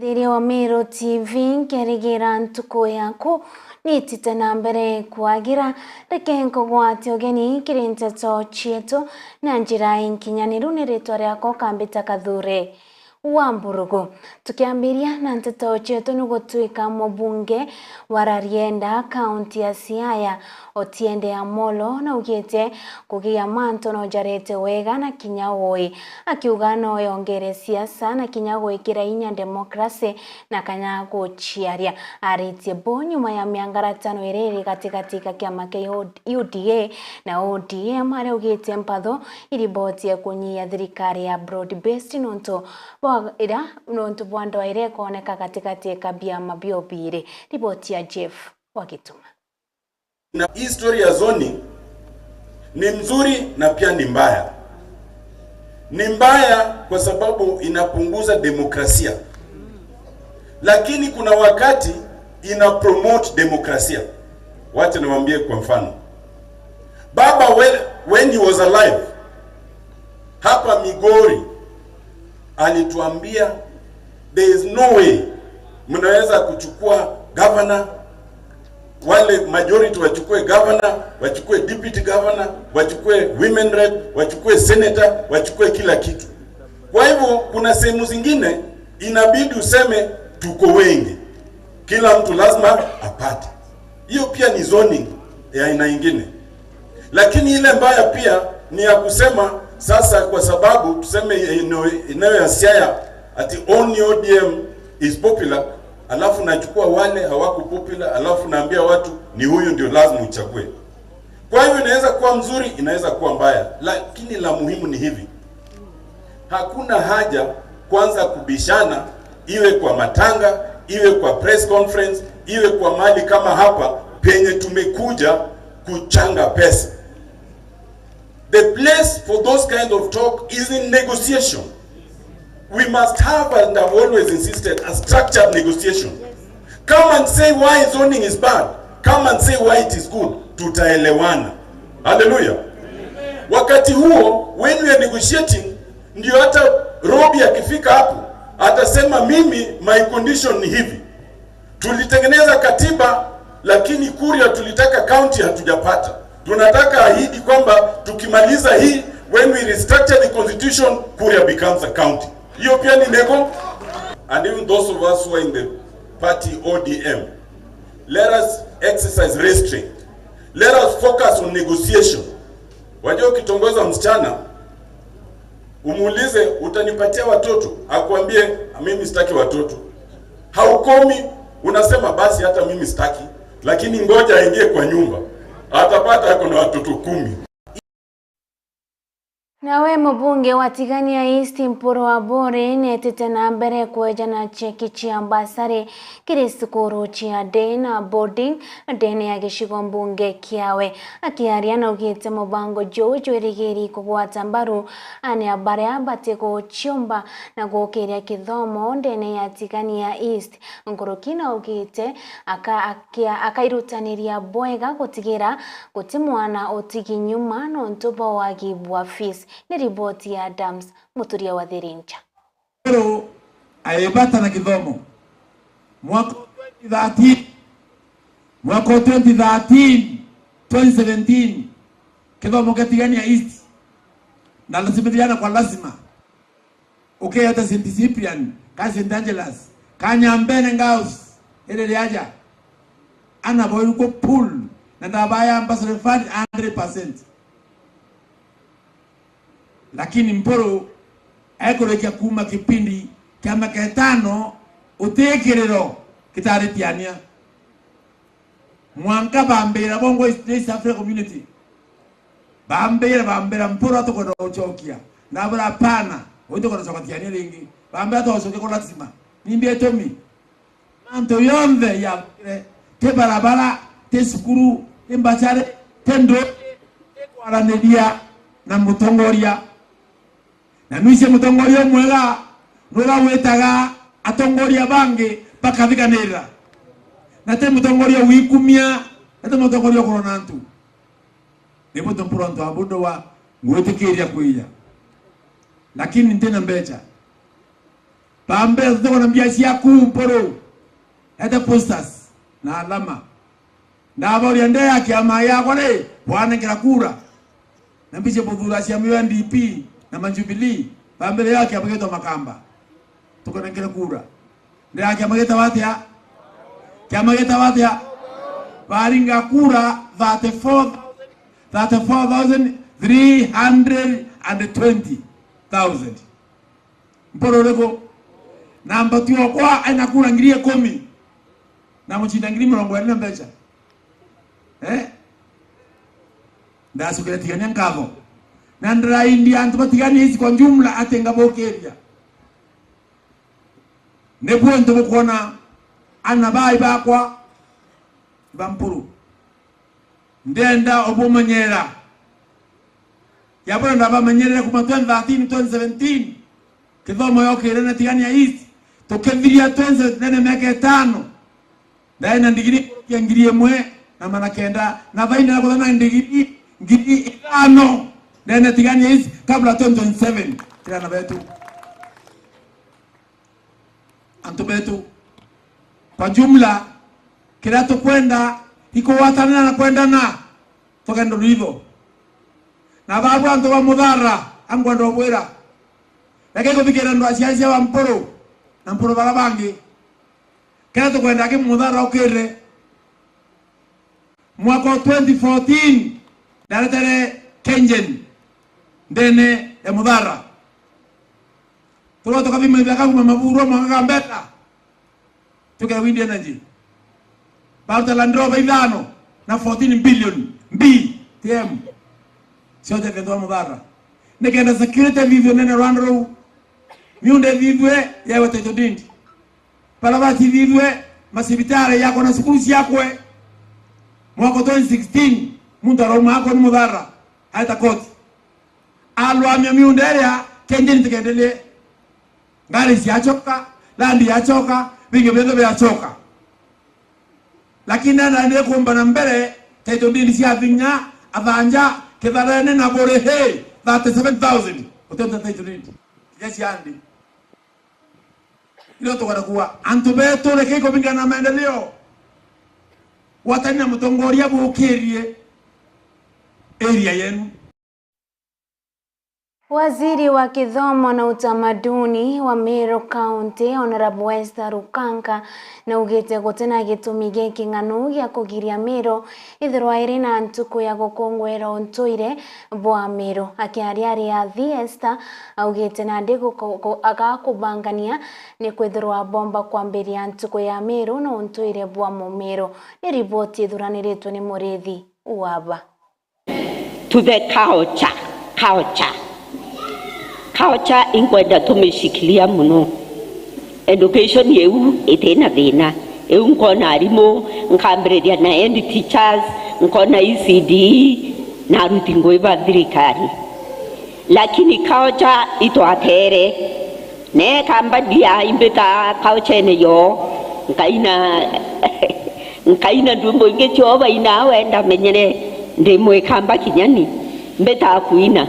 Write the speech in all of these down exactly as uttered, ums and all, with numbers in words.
Thiria wa Meru T V, nkerigira ntuku yaku nitite na mbere kwagira. Reke nkugwate ugeni kiri nteto cietu na njira inkinyaniru. Ni ritwa riakwa Kambita Kathure wa Mburugu. Tukiambiria na nteto cietu, ni gutwika mubunge wa Rarieda, kaunti ya Siaya, Otiende Amollo, naugite kugia mantu nojarete wega na kinya woi, akiuga no yongere siasa na kinya gwikira inya demokrasi na kanya guciaria. Aritie bo nyuma ya miangaratano iria iri gatigati ka kiama kia U D A na O D M, aria augite mpatho iriboti ya kunyia thirikari ya broad based nontu bwa ira, nontu bwa ndwaire ikoneka gatigati ka biama bio biiri. Riboti ya Jeff wa Gituma. Na hii story ya zoning ni nzuri na pia ni mbaya. Ni mbaya kwa sababu inapunguza demokrasia, lakini kuna wakati ina promote demokrasia. Wacha niwaambie kwa mfano. Baba, when, when he was alive, hapa Migori, alituambia, "There is no way mnaweza kuchukua governor, wale majority wachukue governor, wachukue deputy governor, wachukue women rep, wachukue senator, wachukue kila kitu." Kwa hivyo kuna sehemu zingine inabidi useme, "Tuko wengi, kila mtu lazima apate." Hiyo pia ni zoning ya aina ingine. Lakini ile mbaya pia ni ya kusema sasa, kwa sababu tuseme eneo, eneo ya Siaya, ati only O D M is popular, alafu nachukua wale hawako popular, alafu naambia watu ni huyu ndio lazima uchague. Kwa hivyo inaweza kuwa mzuri, inaweza kuwa mbaya, lakini la muhimu ni hivi. Hakuna haja kwanza kubishana, iwe kwa matanga, iwe kwa press conference, iwe kwa mali kama hapa penye tumekuja kuchanga pesa. The place for those kind of talk is in negotiation. We must have, and I've always insisted, a structured negotiation. Come and say why zoning is bad. Come and say why it is good. Tutaelewana. Hallelujah. Wakati huo, when we are negotiating, ndio hata Robi akifika hapo, atasema, "Mimi, my condition ni hivi." Tulitengeneza katiba, lakini Kuria tulitaka county, hatujapata. Tunataka ahidi kwamba tukimaliza hii, when we restructure the constitution, Kuria becomes a county. Hiyo pia ni nego. And even those of us who are in the party O D M, let us exercise restraint. Let us focus on negotiation. Wajua, ukitongoza msichana, umuulize, "Utanipatia watoto?" Akuambie, "Mimi sitaki watoto." Haukomi, unasema, "Basi hata mimi sitaki, lakini ngoja aingie kwa nyumba, atapata ako na watoto kumi." Nawe mubunge wa Tigania East, Mpuru Aburi, netite na mbere kweja na cheki cia mbasari kiri cukuru cia day na boarding ndene ya gicigo mbunge kiawe. Akiaria, naugite mubango juu jwirigiri kugwata mbaru ane a baria batiguciumba na gukiria kithomo ndene ya Tigania East. Nkuruki naugite aka-, akia-, akairutaniria bwega gutigira guti mwana utigi nyuma nontu bwa wagi bwa fees. Ni riboti ya Adams Muturia wa Thirinja. Mpuru aibata na kithomo. Mwaka wa twenty thirteen, mwaka wa twenty thirteen, twenty seventeen, kithomo kia Tigania East, na lazima thiana kwa lazima. Ukieta Saint Cyprian, ka Saint Angelas, ka Nyambene Girls, iri riaja, ana boiru ku pool, na ndabaya bursary fund hundred percent. Lakini Mpuru ekurikia kuuma kipindi kia miaka itano utikiriro kitari Tigania. Mwanka bambira bongwa East, East Africa Community. Bambira, bambira, "Mpuru, tukwenda gucokia." Ndabura, "Hapana, uyu tukwenda gucokia Tigania ringi." Bambira, "Twacokia kwa lazima." Nimbia itumi. Mantu yonthe yathire, ti barabara, ti cukuru, ti mbacari, ti ndu, ti kwaraniria na mutongoria. Na nwise mutongoria umwega nuria witaga atongoria bangi bakathiganirira. Na ti mutongoria wikumia, na ti mutongoria ukurwa na antu. Nibo tumpura antu abu nduwa ngwitikiria kwija. Lakini ntina mbecha. Bambere tutikona mbia ciaku Mpuru. Ete posters na alama. Ndaboria nde ya kiama yakwa ri, bwanenkera kura. Na mbiche buthura ciama ya N D P na ma Jubilee. Bambere ya kiama gitwa Makamba. Tukonenkere kura. Nde ya kiama gitwa atia? Kiama gitwa atia? Baringa kura thirty-four, thirty-four thousand three hundred and twenty thousand. Mpuru uriku? Na Mbati okwa aina kura ngiri ikumi. Na mucinda ngiri mirongo iri na mbeca. Eh? Ndacukire Tigania nkatho. Na ndiraindi antu ba Tigania East kwa jumla ati ngabukiria. Nibuo antu bukwona ana bai bakwa ba Mpuru. Ndenda ubumanyira. Yabona ndabamenyerere kuma twenty thirteen, twenty seventeen. Kithomo yokire na Tigania East. Tukithiria twenty seventeen na miaka itano. Ndae na ndigiri ya ngiri imwe na magana kenda. Na thaini na kuthana ndigiri ngiri ithano. Ndene Tigania East kabla twenty twenty-seven. Kira na betu. Antu betu, kwa jumla, kiria tukwenda, ikugwatanira na kwendana, tugende ruitho. Na babu antu ba Muthara, ankwenda ubwira, reke kuthikira antu aciari cia ba Mpuru, na Mpuru bara bangi. Kiria tukwenda ki Muthara ukire, Mwaka wa twenty fourteen, ndaretere Kengen ndene ya Muthara. Turwa tukathima ithaka kuma Maburu mwanka Gambeta. Tuke Wind Energy. Baruta Land Rover ithano na fourteen billion B T M. Cionje kethwa Muthara. Nikenda security thithwe nene rwanda ruu. Miunda ithithwe yewe title deed. Bara bacithithwe macibitari yakwa na cukuru ciakwe. Mwaka twenty sixteen, muntu arauma akwa ni Muthara, aeta koti. Alwamia miunda iria Kengen tikendelie. Ngari ciacoka, landi yacoka, bingi bionthe biacoka. Lakini nenda ndikumbana mbere, title deed cia vinya, athanja, kitharene na burihi, thirty-seven thousand. Utete title deed. Kinya ciandi. Ndio tukwenda kuuga, antu betu, rekei kubingana na maendeleo. Gwatani na mutongoria bukirie area yenu. Waziri wa Kithomo na Utamaduni wa Meru County, Honorable Esther Rukanga, naugite gutina gitumi giking'anu gia kugiria Meru ithirwa iri na ntuku ya gukunguira untuire bwa Meru. Akiaria ari athi, Esther augite nandi guko-, gu-, agakubangania ni kwithirwa bomba kwambiria ntuku ya Meru na untuire bwa Mumeru. Ni riboti ithuraniritwe ni Murithi Waba. To the culture, culture. Culture inkwenda tumishikilia muno. Education iu itina thina. Iu nkona arimu, nkambiriria na head teachers, nkona E C D E, na aruti ngui ba thirikari. Lakini culture itwatere. Ne kamba ndia imbita culture-ene yo, nkaina, nkaina ndwimbo ingi cio baina wenda menyere, ndi mwikamba kinyani, mbita kuina.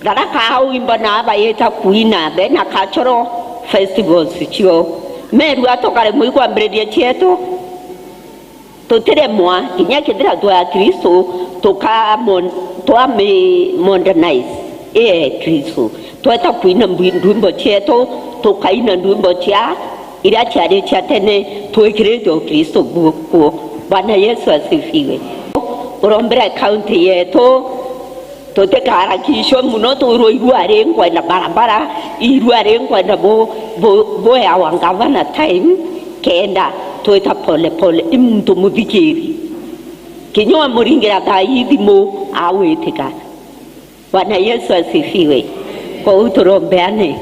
Tharaka au imbona bayita kuina, bena cultural festivals cio. Merua tukare mwikwambiriria cietu. Tutiremwa, kinya kethira twa Kristo, tukamon-, twami modernize, ee Kristo. Tweta kuina mbwi-, ndwimbo cietu, tukaina ndwimbo cia iria ciari cia tene, twikirite o Kristo guo kuo. Bwana Yesu asifiwe. Urombera kaunti yetu, tutikaharakishwe muno, twirwe irua rinkwenda barabara, irua rinkwenda bu-, bu-, bueawa ngavana time, kenda twita pole pole, i muntu muthikiri. Kinya wamuringira thaa ii thimu, awitika. Bwana Yesu asifiwe. Kou turombeane.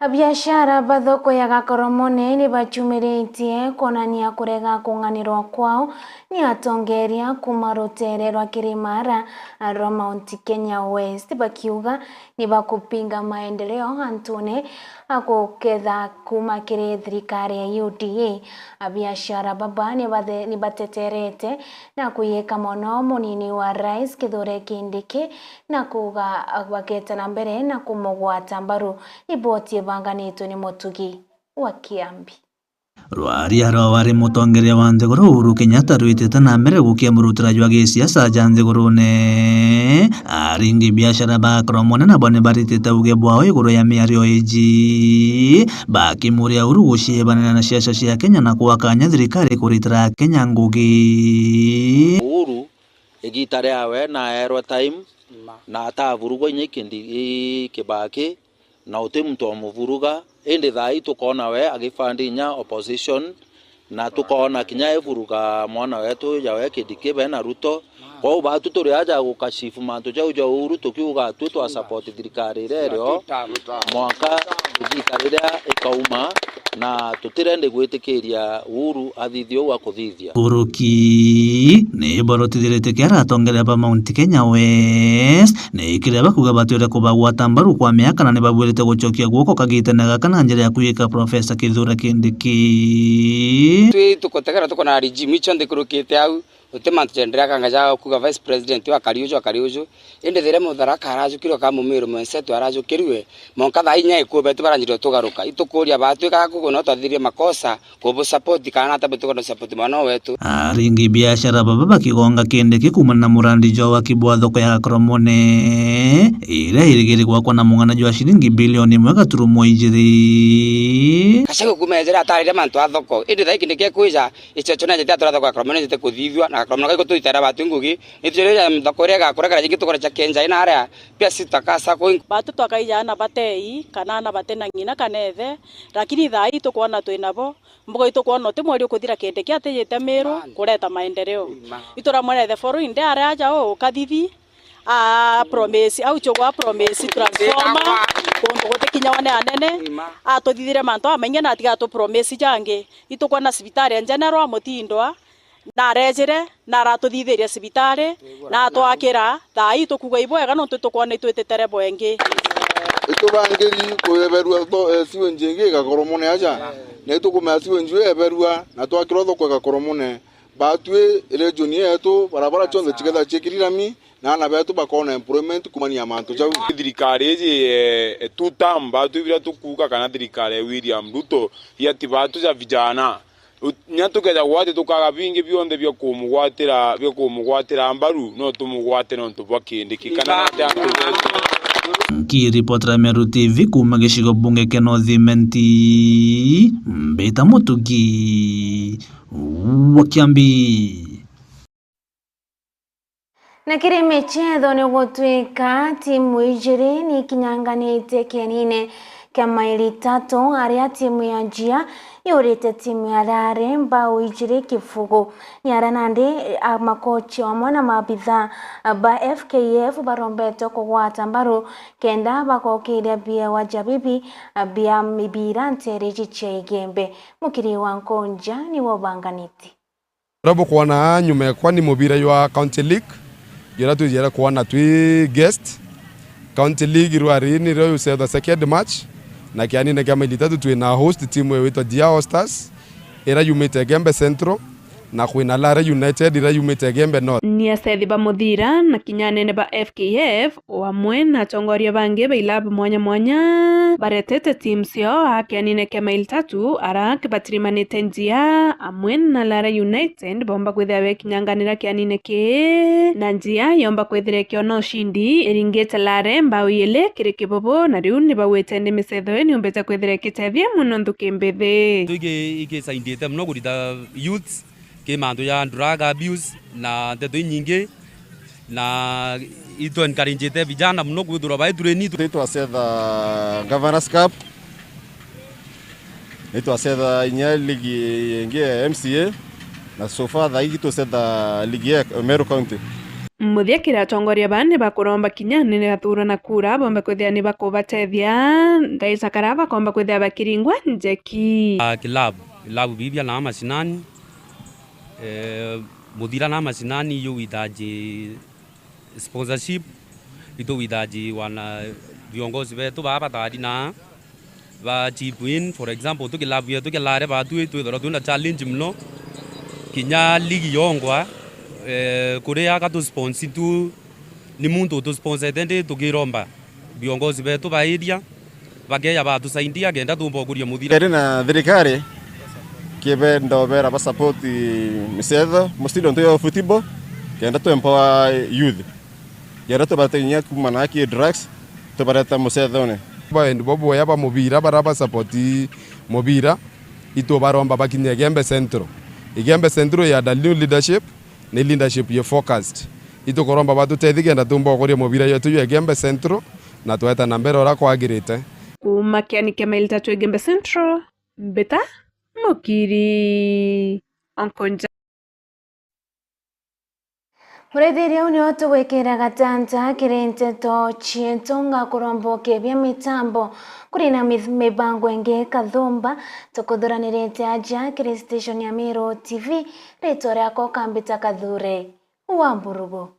Abiashara ba thoko ya Gakoromone ni bachumiritie kwonania kurega kung'anirwa kwao ni atongeria kuuma rutere rwa Kirimara rwa Mount Kenya West, bakiuga ni bakupinga maendeleo antune a kuketha kuuma kiri thirikari ya U D A. Abiashara baba ni bathe-, ni bateterete na kuyika mono munini wa rais Kithure Kindiki na kuuga bageta na mbere na kumugwata mbaru. Riboti ibanganitwe ni Mutugi wa Kiambi. Rwaria rwa wari mutongeria wa nthiguru Uhuru Kenyatta rwitite na mbere gukia murutira jwa gisiasa ja nthigurune. Aringi biashara ba Gakoromone nabo ni baritite uge bwao iguru ya miario iji, bakimuria Uhuru guciebanira na siasa cia Kenya na kwakanya thirikari kuritira Akenya ngugi. Uhuru, igita riawe na aerwe time, na atavurugwa inya ikindi i Kibaki, na uti muntu omuvuruga, indi thaa ii tukoona we agifandi inya opposition, na tukoona kinya evuruga mwana wetu jawe Kindiki be na Ruto. Kwou batu turi aja gukashifu mantu jau ja Uhuru, tukiuga tui twa support thirikari iria irio mwanka igita riria ikauma, na tutirendi gwitikiria Uhuru athithie uu akuthithia. Uruki ni borotithirite kia atongeria ba Mount Kenya West, ni kiria bakuga batwire kubagwata mbaru kwa miaka na ni babuirite gucokia guoko kagitene gaka na njira ya kwiyika Professor Kithure Kindiki. Twi tukutegera tukona regime icio nthi kurukite au, uti mantu jenderea kanga ja kuga vice president wa kari uju, akari uju. Indi thiria Mutharaka arajukirwe ka Mumiru mwensetu arajukirwe, monka thaa inya ikuo betu baranjire tugaruka. Itukuria batwika kugu no twathirie makosa, kubu support kana nata butukwenda support mwana wetu. Aringi biashara baba bakigonga Kindiki kuumana na murandi jwa waki bwa thoko ya Gakoromone, iria irigiri gwakwa na mung'ana jwa ciringi bilioni imwe gaturumo ijiri. Gachagua kuuma ejere atarire mantu a thoko, indi thaa ii Kindiki ekwija, icio cio nejete atura thoko ya Gakoromone nejete kuthithua, na Gakoromone kaikutwitera batu ngugi, nitujire thoko iria igakurekera jingi tukore cha kenja ina aria pia sitakasa koi. Batu twakaija ana batei, kana ana bate na ng'ina kana ethe, lakini thaa ii tukwona twi nabo, mbuga itukwona uti mweri ukuthira Kindiki atijite Miru kureta maendeleo. Ituramwira the following day aria aja u ukathithi, a promise, au chugwa promise transformer, kundu gutikinyawa ni anene, atuthithire mantu amaingi na atiga atu promise jangi. Itukwona cibitari ya General Mutindwa, na arejire, na aratuthithiria cibitari, na atwakira, thaa ii tukuuga ibwega nontu tukwona itwititere bwengi. Itubangiri kueberua tho-, eh, sewage ingi igakoromone aja, na itukumea sewage inju eberua, na twakirwa thoko igakoromone. Batwi region yetu, barabara cionthe cikethira ciikiri rami, na ana betu bakona employment kumania na mantu jau. Thirikari iji, eh, eh, two term, batwi biria tukuuga kana thirikari ya William Ruto, yati batu ja vijana. U-, nya tukeja gwati tukaga bingi bionthe bia kumugwatira, bia kumugwatira mbaru, no tumugwate nontu bwa Kindiki kana nate antu betu. Nkiripotera Meru T V kuuma gicigo bunge kia North Imenti, mbita Mutugi wa Kiambi. Na kiri michetho ni gutwika timu ijiri ni ikinyanganitie kienine kia maili tatu, aria timu ya Njia yurite timu ya Rare mbao ijiri kibugu. Ni aria nandi, a, makochi amwe na maabitha ba F K F barombetwe kugwata mbaru kenda bagokiria biewa ja bibi bia mibira nteere iji cia Igembe. Mukiri wa Nkonja niwe ubanganite. Uria bukwona aa nyuma ekwa ni mubira jwa County League, juria twijire kwona twi guest. County League rwari nirio jucetha second match, na kianine kia maili tatu twina host timu igwitwa Njia All Stars, iria yumite Igembe Central, na kwina Lare United iria yumite Igembe North. Ni acethi ba muthira na kinya anene ba F K F, o amwe na atongoria bangi ba ilabu mwanya mwanya, baretete timu ciao aa kianine kia maili tatu, ara kibatirimanite Njia amwe na Lare United bomba kwithira bekinyanganira kianine kii, na Njia yomba kwithira ikiona ushindi iringite Lare mbao ijiri kiri kibubu, na riu ni bauite ni micetho ii niumbite kwithira ikitethia mono nthuki mbithi. Twingi ikisaidite mono kurita youths ki mantu ja drug abuse na nteto inyingi, na itu encouragete vijana mono kwithirwa bai trained. Nitwacetha Governors Cup, nitwacetha inya ligi ingi ya M C A, na so far thaa iji tucetha ligi ya Meru County. Muthia kiri atongoria baa ni bakuromba kinya ni bathurwa na kura bombe kwithia ni bakubatethia, ndaisa kara bakomba kwithia bakiringwa njeki. Ah, kilabu, kilabu bibia na mashinani, eh, muthira na mashinani yo witaji sponsorship, itu witaji wana viongozi betu baa batari na ba chip in, for example, tu kilabu yetu kia Lare batu twithirwa twina challenge muno, kinya ligi yongwa, eh, kuria gatu sponsor tu ni muntu utu sponsete ndi tukiromba viongozi betu ba area bakeja batusaidia kenda tumba ukuria muthira. Keri na thirikari kibenda ubera ba support micetho, mostly ntu ya football, kenda tu empower youth. Kenda tubatenyia kuuma na ki drugs, tubareta mucethone. Baendi bo buoya ba mubira bara ba support mubira, itubaromba bakinye Igembe Central. Igembe Central ya the new leadership, ni leadership ye focused. Itukuromba batutethie kenda tumba ukuria mubira yetu ya Igembe Central na tweta na mbere uria kwagirite. Kuuma kiani kia Maili Tatu Igembe Central, Mbita Mukiri Onkonja. Muraithiria, uu nio tugwikira gatanta kiri nteto cietu. Ngakuromba ukebia mitambo kuri na mith-, mibango ingi kathumba tukuthuranirite aja kiri station ya Meru T V. Ritwa riakwa ukambita Kathure wa Mburugu.